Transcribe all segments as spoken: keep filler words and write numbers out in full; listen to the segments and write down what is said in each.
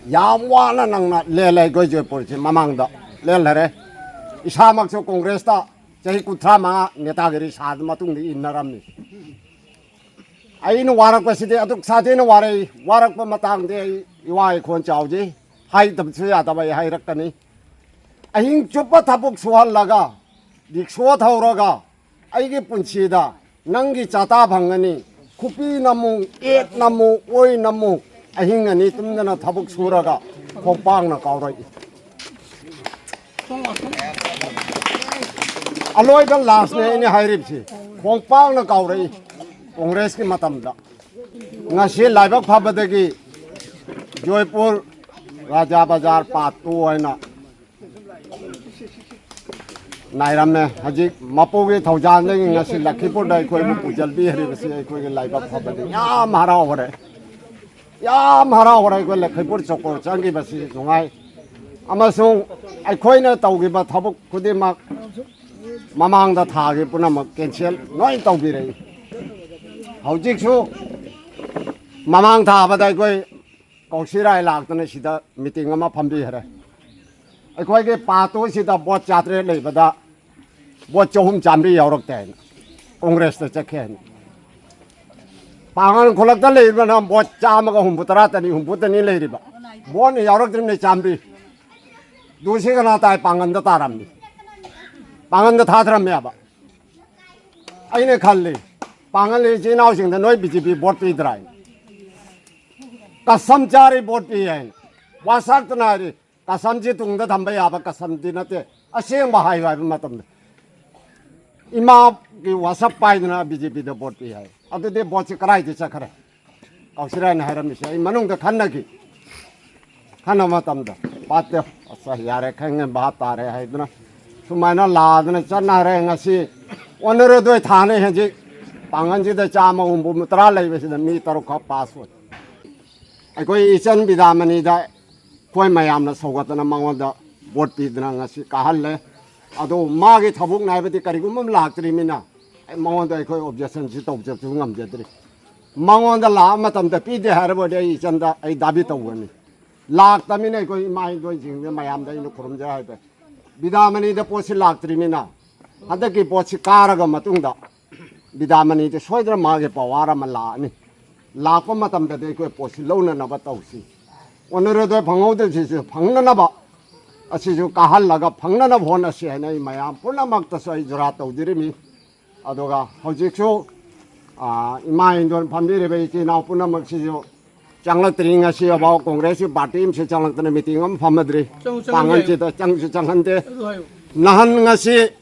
ꯌꯥꯝ ꯋꯥꯅ ꯅꯪꯅ ꯂꯦꯜꯂꯦ ꯑꯩꯈꯣꯏ ꯖꯣꯏꯄꯨꯔꯁꯤ ꯃꯃꯥꯡꯗ ꯂꯦꯜꯂꯔꯦ꯫ ꯏꯁꯥꯃꯛꯁꯨ ꯀꯣꯡꯒ꯭ꯔꯦꯁꯇ ꯆꯍꯤ ꯀꯨꯟꯊ꯭ꯔꯥ ꯃꯉꯥ ꯅꯦꯇꯥꯒꯤꯔꯤ ꯁꯥꯗ ꯃꯇꯨꯡꯗ ꯏꯟꯅꯔꯝꯃꯤ꯫ ꯑꯩꯅ ꯋꯥꯔꯛꯄꯁꯤꯗꯤ ꯑꯗꯨꯛ ꯁꯥꯊꯤꯅ ꯋꯥꯔꯛꯏ꯫ ꯋꯥꯔꯛꯄ ꯃꯇꯥꯡꯗꯤ ꯑꯩ ꯏꯋꯥ ꯏꯈꯣꯟ ꯆꯥꯎꯖꯩ, ꯍꯥꯏꯗꯕꯁꯨ ꯌꯥꯗꯕ ꯑꯩ ꯍꯥꯏꯔꯛꯀꯅꯤ꯫ ꯑꯍꯤꯡ ꯆꯨꯞꯄ ꯊꯕꯛ ꯁꯨꯍꯜꯂꯒ, ꯔꯤꯛꯁꯣ ꯊꯧꯔꯒ, ꯑꯩꯒꯤ ꯄꯨꯟꯁꯤꯗ ꯅꯪꯒꯤ ꯆꯥꯇꯥ ꯐꯪꯒꯅꯤ, ꯈꯨꯄꯤ ꯅꯝꯃꯨ, ꯑꯦꯠ ꯅꯝꯃꯨ, ꯑꯣꯏ ꯅꯝꯃꯨ, ꯑꯍꯤꯡ ꯑꯅꯤ ꯇꯨꯝꯗꯅ ꯊꯕꯛ ꯁꯨꯔꯒ ꯈꯣꯡꯄꯥꯛꯅ ꯀꯥꯎꯔꯛꯏ꯫ ꯑꯂꯣꯏꯕ ꯂꯥꯁꯅꯦ ꯑꯩꯅ ꯍꯥꯏꯔꯤꯕꯁꯤ꯫ ꯈꯣꯡꯄꯥꯛꯅ ꯀꯥꯎꯔꯛꯏ ꯀꯣꯡꯒ꯭ꯔꯦꯁꯀꯤ ꯃꯇꯝꯗ꯫ ꯉꯁꯤ ꯂꯥꯏꯕꯛ ꯐꯕꯗꯒꯤ ꯖꯣꯏꯄꯨꯔ ꯔꯥꯖꯥ ꯕꯖꯥꯔ ꯄꯥꯔꯠ ꯇꯨ ꯍꯥꯏꯅ ꯅꯥꯏꯔꯝꯃꯦ꯫ ꯍꯧꯖꯤꯛ ꯃꯄꯨꯒꯤ ꯊꯧꯖꯥꯜꯗꯒꯤ ꯉꯁꯤ ꯂꯛꯈꯤꯄꯨꯔꯗ ꯑꯩꯈꯣꯏꯕꯨ ꯄꯨꯖꯜꯕꯤ ꯍꯥꯏꯔꯤꯕꯁꯤ ꯑꯩꯈꯣꯏꯒꯤ ꯂꯥꯏꯕꯛ ꯐꯕꯅꯤ꯫ ꯌꯥꯝ ꯍꯔꯥꯎꯈ꯭ꯔꯦ, ꯌꯥꯝ ꯍꯔꯥꯎꯈ꯭ꯔꯦ꯫ ꯑꯩꯈꯣꯏ ꯂꯛꯈꯤꯄꯨꯔ ꯆꯣꯀꯣꯔ ꯆꯪꯈꯤꯕꯁꯤ ꯅꯨꯡꯉꯥꯏ, ꯑꯃꯁꯨꯡ ꯑꯩꯈꯣꯏꯅ ꯇꯧꯈꯤꯕ ꯊꯕꯛ ꯈꯨꯗꯤꯡꯃꯛ ꯃꯃꯥꯡꯗ ꯊꯥꯒꯤ ꯄꯨꯝꯅꯃꯛ ꯀꯦꯟꯁꯦꯜ ꯂꯣꯏ ꯇꯧꯕꯤꯔꯛꯏ꯫ ꯍꯧꯖꯤꯛꯁꯨ ꯃꯃꯥꯡ ꯊꯥꯕꯗ ꯑꯩꯈꯣꯏ ꯀꯧꯁꯤꯔꯥꯏ ꯂꯥꯛꯇꯅ ꯁꯤꯗ ꯃꯤꯇꯤꯡ ꯑꯃ ꯐꯝꯕꯤꯈ꯭ꯔꯦ꯫ ꯑꯩꯈꯣꯏꯒꯤ ꯄꯥꯔꯠ ꯇꯨꯁꯤꯗ ꯚꯣꯠ ꯆꯥꯇ꯭ꯔꯦꯠ ꯂꯩꯕꯗ ꯚꯣꯠ ꯆꯍꯨꯝ ꯆꯥꯃꯔꯤ ꯌꯥꯎꯔꯛꯇꯦ ꯍꯥꯏꯅ ꯀꯣꯡꯒ꯭ꯔꯦꯁꯇ ꯆꯠꯈꯤ ꯍꯥꯏꯅ꯫ ꯄꯥꯡꯒꯜ ꯈꯨꯂꯛꯇ ꯂꯩꯔꯤꯕꯅ ꯚꯣꯠ ꯆꯥꯝꯃꯒ ꯍꯨꯝꯐꯨ ꯇꯔꯥꯇꯅꯤ, ꯍꯨꯝꯐꯨꯇꯅꯤ ꯂꯩꯔꯤꯕ꯫ ꯚꯣꯠꯅ ꯌꯥꯎꯔꯛꯇ꯭ꯔꯤꯕꯅꯤ ꯆꯥꯃꯔꯤ꯫ ꯗꯨꯁꯤ ꯀꯅꯥ ꯇꯥꯏ? ꯄꯥꯡꯒꯜꯗ ꯇꯥꯔꯝꯃꯤ, ꯄꯥꯡꯒꯜꯗ ꯊꯥꯗꯔꯝꯃꯦꯕ꯫ ꯑꯩꯅ ꯈꯜꯂꯤ, ꯄꯥꯡꯒꯜ ꯏꯆꯤꯜ ꯏꯅꯥꯎꯁꯤꯡꯗ ꯅꯣꯏ ꯕꯤ ꯖꯦ ꯄꯤ ꯚꯣꯠ ꯄꯤꯗ꯭ꯔꯥ ꯍꯥꯏꯅ꯫ ꯀꯁꯝ ꯆꯥꯔꯤ ꯚꯣꯠ ꯄꯤ ꯍꯥꯏꯅ꯫ ꯋꯥꯁꯛꯇꯅ ꯍꯥꯏꯔꯤ꯫ ꯀꯁꯝꯁꯤ ꯇꯨꯡꯗ ꯊꯝꯕ ꯌꯥꯕ ꯀꯁꯝꯗꯤ ꯅꯠꯇꯦ꯫ ꯑꯁꯦꯡꯕ ꯍꯥꯏꯌꯨ ꯍꯥꯏꯕ ꯃꯇꯝꯗ ꯏꯃꯥꯒꯤ ꯋꯥꯁꯛ ꯄꯥꯏꯗꯅ ꯕꯤ ꯖꯦ ꯄꯤꯗ ꯚꯣꯠ ꯄꯤ ꯍꯥꯏ꯫ ꯑꯗꯨꯗꯤ ꯚꯣꯠꯁꯤ ꯀꯗꯥꯏꯗ ꯆꯠꯈ꯭ꯔꯦ? ꯀꯥꯎꯁꯤꯔꯥꯏꯅ ꯍꯥꯏꯔꯝꯃꯤꯁꯦ ꯑꯩ ꯃꯅꯨꯡꯗ ꯈꯟꯅꯈꯤ꯫ ꯈꯟꯅꯕ ꯃꯇꯝꯗ ꯄꯥꯠꯇꯦ꯫ ꯑꯁ, ꯌꯥꯔꯦ, ꯈꯪꯉꯦ, ꯚꯥꯞ ꯇꯥꯔꯦ ꯍꯥꯏꯗꯅ ꯁꯨꯃꯥꯏꯅ ꯂꯥꯗꯅ ꯆꯠꯅꯔꯦ꯫ ꯉꯁꯤ ꯑꯣꯅꯔꯣꯗꯣꯏ ꯊꯥꯅꯩ꯫ ꯍꯧꯖꯤꯛ ꯄꯥꯡꯒꯜꯁꯤꯗ ꯆꯥꯝꯃ ꯍꯨꯝꯐꯨ ꯇꯔꯥ ꯂꯩꯕꯁꯤꯗ ꯃꯤ ꯇꯔꯨꯛ ꯈꯛ ꯄꯥꯁ ꯑꯣꯏ꯫ ꯑꯩꯈꯣꯏ ꯏꯆꯟ ꯕꯤꯗꯥꯃꯅꯤꯗ ꯑꯩꯈꯣꯏ ꯃꯌꯥꯝꯅ ꯁꯧꯒꯠꯇꯅ ꯃꯉꯣꯟꯗ ꯚꯣꯠ ꯄꯤꯗꯅ ꯉꯁꯤ ꯀꯥꯍꯜꯂꯦ꯫ ꯑꯗꯣ ꯃꯥꯒꯤ ꯊꯕꯛ ꯅꯥꯏꯕꯗꯤ ꯀꯔꯤꯒꯨꯝꯕ ꯑꯃ ꯂꯥꯛꯇ꯭ꯔꯤꯃꯤꯅ ꯑꯩ ꯃꯉꯣꯟꯗ ꯑꯩꯈꯣꯏ ꯑꯣꯕꯖꯦꯛꯁꯟꯁꯤ ꯇꯧꯖꯕꯁꯨ ꯉꯝꯖꯗ꯭ꯔꯤ꯫ ꯃꯉꯣꯟꯗ ꯂꯥꯛꯑ ꯃꯇꯝꯗ ꯄꯤꯗꯦ ꯍꯥꯏꯔꯕꯗꯤ ꯑꯩ ꯏꯆꯟꯗ ꯑꯩ ꯗꯥꯕꯤ ꯇꯧꯒꯅꯤ꯫ ꯂꯥꯛꯇꯃꯤꯅ ꯑꯩꯈꯣꯏ ꯏꯃꯥ ꯏꯟꯗꯣꯟꯁꯤꯡꯁꯦ ꯃꯌꯥꯝꯗ ꯑꯩꯅ ꯈꯨꯔꯨꯝꯖꯩ ꯍꯥꯏꯕ꯫ ꯕꯤꯗꯥꯃꯅꯤꯗ ꯄꯣꯠꯁꯤ ꯂꯥꯛꯇ꯭ꯔꯤꯃꯤꯅ ꯍꯟꯗꯛꯀꯤ ꯄꯣꯠꯁꯤ ꯀꯥꯔꯒ ꯃꯇꯨꯡꯗ ꯕꯤꯗꯥꯃꯅꯤꯗ ꯁꯣꯏꯗꯅ ꯃꯥꯒꯤ ꯄꯋꯥꯔ ꯑꯃ ꯂꯥꯛꯑꯅꯤ꯫ ꯂꯥꯛꯄ ꯃꯇꯝꯗꯗꯤ ꯑꯩꯈꯣꯏ ꯄꯣꯠꯁꯤ ꯂꯧꯅꯅꯕ ꯇꯧꯁꯤ꯫ ꯑꯣꯅꯔꯦꯗ ꯐꯪꯍꯧꯗꯕꯁꯤꯁꯨ ꯐꯪꯅꯅꯕ, ꯑꯁꯤꯁꯨ ꯀꯥꯍꯜꯂꯒ ꯐꯪꯅꯅꯕ ꯍꯣꯠꯅꯁꯤ ꯍꯥꯏꯅ ꯑꯩ ꯃꯌꯥꯝ ꯄꯨꯝꯅꯃꯛꯇꯁꯨ ꯑꯩ ꯖꯨꯔꯥ ꯇꯧꯖꯔꯤꯃꯤ꯫ ꯑꯗꯨꯒ ꯍꯧꯖꯤꯛꯁꯨ, ꯑ, ꯏꯃꯥ ꯏꯟꯗꯣꯟ ꯐꯝꯕꯤꯔꯤꯕ ꯏꯆꯤꯜ ꯏꯅꯥꯎ ꯄꯨꯝꯅꯃꯛꯁꯤꯁꯨ ꯆꯪꯂꯛꯇ꯭ꯔꯤ꯫ ꯉꯁꯤ ꯑꯐꯥꯎ ꯀꯣꯡꯒ꯭ꯔꯦꯁꯀꯤ ꯄꯥꯔꯇꯤ ꯑꯃꯁꯨ ꯆꯪꯂꯛꯇꯅ ꯃꯤꯇꯤꯡ ꯑꯃ ꯐꯝꯃꯗ꯭ꯔꯤ꯫ ꯆꯪꯉꯨ, ꯆꯪꯉꯨ, ꯄꯥꯡꯒꯜꯁꯤꯗ ꯆꯪꯁꯨ ꯆꯪꯍꯟꯗꯦ꯫ ꯑꯗꯨ ꯍꯥꯏꯌꯨ꯫ ꯅꯍꯥꯟ ꯉꯁꯤ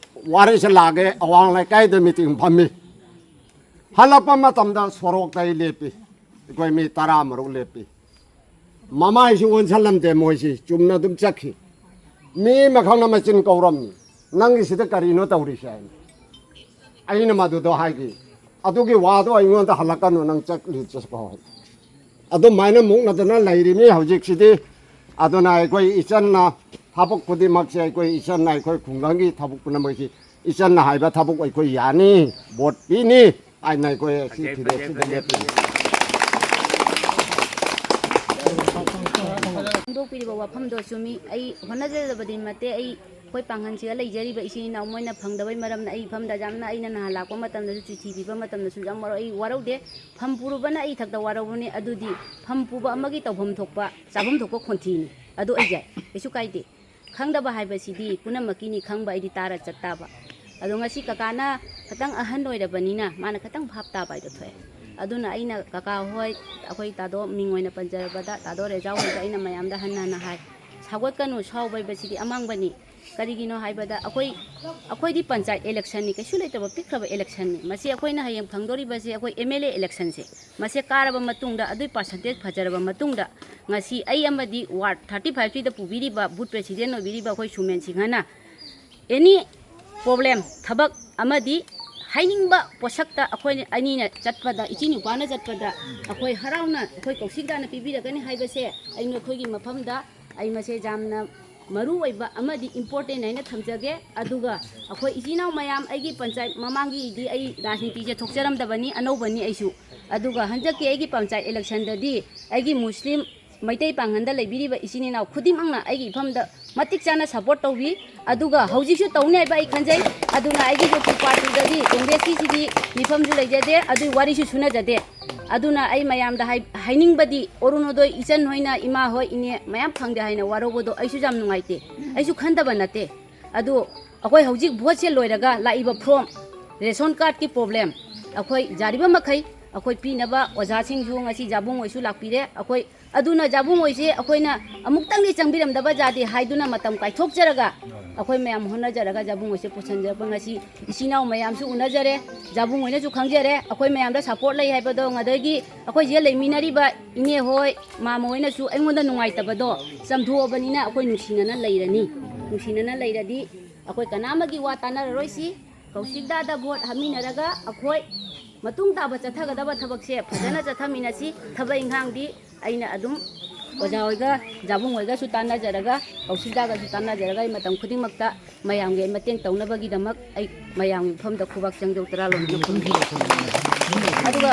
ꯋꯥꯔꯤꯁꯦ ꯂꯥꯛꯑꯦ, ꯑꯋꯥꯡ ꯂꯩꯀꯥꯏꯗ ꯃꯤꯇꯤꯡ ꯐꯝꯃꯤ꯫ ꯍꯜꯂꯛꯄ ꯃꯇꯝꯗ ꯁꯣꯔꯣꯛꯇ ꯑꯩ ꯂꯦꯞꯄꯤ꯫ ꯑꯩꯈꯣꯏ ꯃꯤ ꯇꯔꯥ ꯃꯔꯨꯛ ꯂꯦꯞꯄꯤ꯫ ꯃꯃꯥꯏꯁꯨ ꯑꯣꯟꯁꯜꯂꯝꯗꯦ, ꯃꯣꯏꯁꯤ ꯆꯨꯝꯅ ꯑꯗꯨꯝ ꯆꯠꯈꯤ꯫ ꯃꯤ ꯑꯃꯈꯛꯅ ꯃꯆꯤꯟ ꯀꯧꯔꯝꯃꯤ, "ꯅꯪꯒꯤꯁꯤꯗ ꯀꯔꯤꯅꯣ ꯇꯧꯔꯤꯁꯦ?" ꯍꯥꯏꯅ꯫ ꯑꯩꯅ ꯃꯗꯨꯗꯣ ꯍꯥꯏꯈꯤ, "ꯑꯗꯨꯒꯤ ꯋꯥꯗꯣ ꯑꯩꯉꯣꯟꯗ ꯍꯜꯂꯛꯀꯅꯨ, ꯅꯪ ꯆꯠꯂꯤ ꯆꯠꯀꯣ" ꯍꯥꯏ꯫ ꯑꯗꯨꯃꯥꯏꯅ ꯃꯨꯛꯅꯗꯅ ꯂꯩꯔꯤꯅꯤ ꯍꯧꯖꯤꯛꯁꯤꯗꯤ꯫ ꯑꯗꯨꯅ ꯑꯩꯈꯣꯏ ꯏꯆꯟꯅ ꯊꯕꯛ ꯈꯨꯗꯤꯡꯃꯛꯁꯦ, ꯑꯩꯈꯣꯏ ꯏꯆꯟꯅ ꯑꯩꯈꯣꯏ ꯈꯨꯡꯒꯪꯒꯤ ꯊꯕꯛ ꯄꯨꯝꯅꯃꯛꯁꯤ, ꯏꯆꯟꯅ ꯍꯥꯏꯕ ꯊꯕꯛ ꯑꯩꯈꯣꯏ ꯌꯥꯅꯤ, ꯚꯣꯠ ꯄꯤꯅꯤ ꯍꯥꯏꯅ ꯑꯩꯈꯣꯏ ꯁꯤ ꯐꯖꯩ, ꯐꯖꯩ, ꯐꯤꯔꯦꯞꯁꯤꯗ ꯐꯖꯩ꯫ ꯂꯦꯞꯄꯤꯅꯤ꯫ ꯐꯣꯡꯗꯣꯛꯄꯤꯔꯤꯕ ꯋꯥꯐꯝꯗꯣ ꯆꯨꯝꯃꯤ꯫ ꯑꯩ ꯍꯣꯠꯅꯖꯗꯕꯗꯤ ꯅꯠꯇꯦ꯫ ꯑꯩ ꯑꯩꯈꯣꯏ ꯄꯥꯡꯒꯜꯁꯤꯒ ꯂꯩꯖꯔꯤꯕ ꯏꯆꯤꯟ ꯏꯅꯥꯎ ꯃꯣꯏꯅ ꯐꯪꯗꯕꯩ ꯃꯔꯝꯅ ꯑꯩ ꯏꯐꯝꯗ ꯌꯥꯝꯅ, ꯑꯩꯅ ꯅꯍꯥꯟ ꯂꯥꯛꯄ ꯃꯇꯝꯗꯁꯨ ꯆꯤꯊꯤ ꯄꯤꯕ ꯃꯇꯝꯗꯁꯨ ꯌꯥꯝ ꯋꯥꯔꯧ-, ꯑꯩ ꯋꯥꯔꯧꯗꯦ꯫ ꯐꯝ ꯄꯨꯔꯨꯕꯅ ꯑꯩ ꯏꯊꯛꯇ ꯋꯥꯔꯧꯕꯅꯤ꯫ ꯑꯗꯨꯗꯤ ꯐꯝ ꯄꯨꯕ ꯑꯃꯒꯤ ꯇꯧꯐꯝ ꯊꯣꯛꯄ, ꯆꯥꯐꯝ ꯊꯣꯛꯄ ꯈꯣꯟꯊꯤꯅꯤ꯫ ꯑꯗꯨ ꯑꯩ ꯌꯥꯏ, ꯀꯩꯁꯨ ꯀꯥꯏꯗꯦ꯫ ꯈꯪꯗꯕ ꯍꯥꯏꯕꯁꯤꯗꯤ ꯄꯨꯝꯅꯃꯛꯀꯤꯅꯤ, ꯈꯪꯕ ꯑꯩꯗꯤ ꯇꯥꯔ ꯆꯠ ꯇꯥꯕ꯫ ꯑꯗꯣ ꯉꯁꯤ ꯀꯀꯥꯅ ꯈꯤꯇꯪ ꯑꯍꯟ ꯑꯣꯏꯔꯕꯅꯤꯅ ꯃꯥꯅ ꯈꯤꯇꯪ ꯚꯥꯞ ꯇꯥꯕ ꯍꯥꯏꯗꯣ ꯊꯣꯛꯑꯦ꯫ ꯑꯗꯨꯅ ꯑꯩꯅ ꯀꯀꯥ ꯍꯣꯏ, ꯑꯩꯈꯣꯏ ꯇꯥꯗꯣ ꯃꯤꯡ ꯑꯣꯏꯅ ꯄꯟꯖꯔꯕꯗ, ꯇꯥꯗꯣ ꯔꯦꯖꯥ ꯍꯣꯏꯗ ꯑꯩꯅ ꯃꯌꯥꯝꯗ ꯍꯟꯅ ꯍꯟꯅ ꯍꯥꯏ, ꯁꯥꯎꯒꯠꯀꯅꯨ, ꯁꯥꯎꯕ ꯍꯥꯏꯕꯁꯤꯗꯤ ꯑꯃꯥꯡꯕꯅꯤ꯫ ꯀꯔꯤꯒꯤꯅꯣ ꯍꯥꯏꯕꯗ ꯑꯩꯈꯣꯏ, ꯑꯩꯈꯣꯏꯗꯤ ꯄꯟꯆꯥꯌꯠ ꯏꯂꯦꯛꯁꯟꯅꯤ, ꯀꯩꯁꯨ ꯂꯩꯇꯕ ꯄꯤꯛꯈ꯭ꯔꯕ ꯏꯂꯦꯛꯁꯟꯅꯤ꯫ ꯃꯁꯤ ꯑꯩꯈꯣꯏꯅ ꯍꯌꯦꯡ ꯐꯪꯗꯣꯔꯤꯕꯁꯦ ꯑꯩꯈꯣꯏ ꯑꯦꯝ ꯑꯦꯜ ꯑꯦ ꯏꯂꯦꯛꯁꯟꯁꯦ꯫ ꯃꯁꯦ ꯀꯥꯔꯕ ꯃꯇꯨꯡꯗ, ꯑꯗꯨꯏ ꯄꯥꯔꯁꯦꯟꯇꯦꯖ ꯐꯖꯔꯕ ꯃꯇꯨꯡꯗ, ꯉꯁꯤ ꯑꯩ ꯑꯃꯗꯤ ꯋꯥꯔꯗ ꯊꯥꯔꯇꯤ ꯐꯥꯏꯚꯁꯤꯗ ꯄꯨꯕꯤꯔꯤꯕ, ꯕꯨꯠ ꯄ꯭ꯔꯦꯁꯤꯗꯦꯟ ꯑꯣꯏꯕꯤꯔꯤꯕ ꯑꯩꯈꯣꯏ ꯁꯨꯃꯦꯟ ꯁꯤꯡꯍꯅ ꯑꯦꯅꯤ ꯄ꯭ꯔꯣꯕ꯭ꯂꯦꯝ, ꯊꯕꯛ ꯑꯃꯗꯤ ꯍꯥꯏꯅꯤꯡꯕ ꯄꯣꯠꯁꯛꯇ ꯑꯩꯈꯣꯏ ꯑꯅꯤꯅ ꯆꯠꯄꯗ, ꯏꯆꯤꯟ ꯅꯨꯄꯥꯅ ꯆꯠꯄꯗ ꯑꯩꯈꯣꯏ ꯍꯔꯥꯎꯅ ꯑꯩꯈꯣꯏ ꯀꯧꯁꯤꯛ ꯇꯥꯅ ꯄꯤꯕꯤꯔꯛꯀꯅꯤ ꯍꯥꯏꯕꯁꯦ ꯑꯩ ꯅꯈꯣꯏꯒꯤ ꯃꯐꯝꯗ ꯑꯩ ꯃꯁꯦ ꯌꯥꯝꯅ ꯃꯔꯨ ꯑꯣꯏꯕ ꯑꯃꯗꯤ ꯏꯝꯄꯣꯔꯇꯦꯟ ꯍꯥꯏꯅ ꯊꯝꯖꯒꯦ꯫ ꯑꯗꯨꯒ ꯑꯩꯈꯣꯏ ꯏꯆꯤꯟ ꯏꯅꯥꯎ ꯃꯌꯥꯝ, ꯑꯩꯒꯤ ꯄꯟꯆꯥꯌꯠ ꯃꯃꯥꯡꯒꯤꯗꯤ ꯑꯩ ꯔꯥꯖꯅꯤꯇꯤꯁꯦ ꯊꯣꯛꯆꯔꯝꯗꯕꯅꯤ, ꯑꯅꯧꯕꯅꯤ ꯑꯩꯁꯨ꯫ ꯑꯗꯨꯒ ꯍꯟꯗꯛꯀꯤ ꯑꯩꯒꯤ ꯄꯟꯆꯥꯌꯠ ꯏꯂꯦꯛꯁꯟꯗꯗꯤ ꯑꯩꯒꯤ ꯃꯨꯁꯂꯤꯝ ꯃꯩꯇꯩ ꯄꯥꯡꯒꯜꯗ ꯂꯩꯕꯤꯔꯤꯕ ꯏꯆꯤꯟ ꯏꯅꯥꯎ ꯈꯨꯗꯤꯡꯃꯛꯅ ꯑꯩꯒꯤ ꯏꯐꯝꯗ ꯃꯇꯤꯛ ꯆꯥꯅ ꯁꯄꯣꯔꯠ ꯇꯧꯕꯤ꯫ ꯑꯗꯨꯒ ꯍꯧꯖꯤꯛꯁꯨ ꯇꯧꯅꯤ ꯍꯥꯏꯕ ꯑꯩ ꯈꯟꯖꯩ꯫ ꯑꯗꯨꯅ ꯑꯩꯒꯤꯁꯨ ꯇꯨ ꯄꯥꯔꯇꯤꯗꯗꯤ ꯀꯣꯡꯒ꯭ꯔꯦꯁꯀꯤꯁꯤꯗꯤ ꯃꯤꯐꯝꯁꯨ ꯂꯩꯖꯗꯦ, ꯑꯗꯨꯒꯤ ꯋꯥꯔꯤꯁꯨ ꯁꯨꯅꯖꯗꯦ꯫ ꯑꯗꯨꯅ ꯑꯩ ꯃꯌꯥꯝꯗ ꯍꯥꯏ-, ꯍꯥꯏꯅꯤꯡꯕꯗꯤ, ꯑꯔꯨꯅꯣꯗꯣꯏ ꯏꯆꯟ ꯍꯣꯏꯅ, ꯏꯃꯥ ꯍꯣꯏ, ꯏꯅꯦ ꯃꯌꯥꯝ ꯐꯪꯗꯦ ꯍꯥꯏꯅ ꯋꯥꯔꯧꯕꯗꯣ ꯑꯩꯁꯨ ꯌꯥꯝ ꯅꯨꯡꯉꯥꯏꯇꯦ꯫ ꯑꯩꯁꯨ ꯈꯟꯗꯕ ꯅꯠꯇꯦ꯫ ꯑꯗꯨ ꯑꯩꯈꯣꯏ ꯍꯧꯖꯤꯛ ꯚꯣꯠꯁꯦ ꯂꯣꯏꯔꯒ ꯂꯥꯛꯏꯕ ꯐꯣꯔꯝ, ꯔꯦꯁꯟ ꯀꯥꯔꯗꯀꯤ ꯄ꯭ꯔꯣꯕ꯭ꯂꯦꯝ, ꯑꯩꯈꯣꯏ ꯌꯥꯔꯤꯕ ꯃꯈꯩ ꯑꯩꯈꯣꯏ ꯄꯤꯅꯕ ꯑꯣꯖꯥꯁꯤꯡꯁꯨ ꯉꯁꯤ ꯖꯥꯕꯨꯡ ꯍꯣꯏꯁꯨ ꯂꯥꯛꯄꯤꯔꯦ꯫ ꯑꯩꯈꯣꯏ ꯑꯗꯨꯅ ꯖꯥꯕꯨꯡ ꯍꯣꯏꯁꯦ ꯑꯩꯈꯣꯏꯅ ꯑꯃꯨꯛꯇꯪꯗꯤ ꯆꯪꯕꯤꯔꯝꯗꯕ ꯌꯥꯗꯦ ꯍꯥꯏꯗꯨꯅ ꯃꯇꯝ ꯀꯥꯏꯊꯣꯛꯆꯔꯒ ꯑꯩꯈꯣꯏ ꯃꯌꯥꯝ ꯍꯣꯠꯅꯖꯔꯒ ꯖꯥꯕꯨꯡ ꯍꯣꯏꯁꯦ ꯄꯨꯁꯟꯖꯔꯛꯄ ꯉꯁꯤ ꯏꯆꯤꯟ ꯏꯅꯥꯎ ꯃꯌꯥꯝꯁꯨ ꯎꯅꯖꯔꯦ, ꯖꯥꯕꯨꯡ ꯍꯣꯏꯅꯁꯨ ꯈꯪꯖꯔꯦ꯫ ꯑꯩꯈꯣꯏ ꯃꯌꯥꯝꯗ ꯁꯄꯣꯔꯠ ꯂꯩ ꯍꯥꯏꯕꯗꯣ, ꯑꯗꯒꯤ ꯑꯩꯈꯣꯏ ꯁꯤꯗ ꯂꯩꯃꯤꯟꯅꯔꯤꯕ ꯏꯅꯦ ꯍꯣꯏ, ꯃꯥꯃ ꯍꯣꯏꯅꯁꯨ ꯑꯩꯉꯣꯟꯗ ꯅꯨꯡꯉꯥꯏꯇꯕꯗꯣ ꯆꯝꯊꯣꯛꯑꯕꯅꯤꯅ ꯑꯩꯈꯣꯏ ꯅꯨꯡꯁꯤꯅꯅ ꯂꯩꯔꯅꯤ꯫ ꯅꯨꯡꯁꯤꯅꯅ ꯂꯩꯔꯗꯤ ꯑꯩꯈꯣꯏ ꯀꯅꯥ ꯑꯃꯒꯤ ꯋꯥ ꯇꯥꯟꯅꯔꯔꯣꯏꯁꯤ꯫ ꯀꯧꯁꯤꯛꯗꯥꯗ ꯚꯣꯠ ꯍꯥꯞꯃꯤꯟꯅꯔꯒ ꯑꯩꯈꯣꯏ ꯃꯇꯨꯡ ꯇꯥꯕ ꯆꯠꯊꯒꯗꯕ ꯊꯕꯛꯁꯦ ꯐꯖꯅ ꯆꯠꯊꯃꯤꯟꯅꯁꯤ꯫ ꯊꯕꯛ ꯏꯪꯈꯥꯡꯗꯤ ꯑꯩꯅ ꯑꯗꯨꯝ ꯑꯣꯖꯥ ꯍꯣꯏꯒ, ꯖꯥꯕꯨꯡ ꯍꯣꯏꯒꯁꯨ ꯇꯥꯟꯅꯖꯔꯒ, ꯀꯧꯁꯤꯛꯗꯥꯒꯁꯨ ꯇꯥꯟꯅꯖꯔꯒ ꯑꯩ ꯃꯇꯝ ꯈꯨꯗꯤꯡꯃꯛꯇ ꯃꯌꯥꯝꯒꯤ ꯑꯩ ꯃꯇꯦꯡ ꯇꯧꯅꯕꯒꯤꯗꯃꯛ ꯑꯩ ꯃꯌꯥꯝꯒꯤ ꯃꯐꯝꯗ ꯈꯨꯕꯥꯛ ꯆꯪꯖꯧ ꯇꯔꯥ ꯂꯣꯟꯅ ꯈꯨꯔꯨꯝꯖꯔꯤ꯫ ꯑꯗꯨꯒ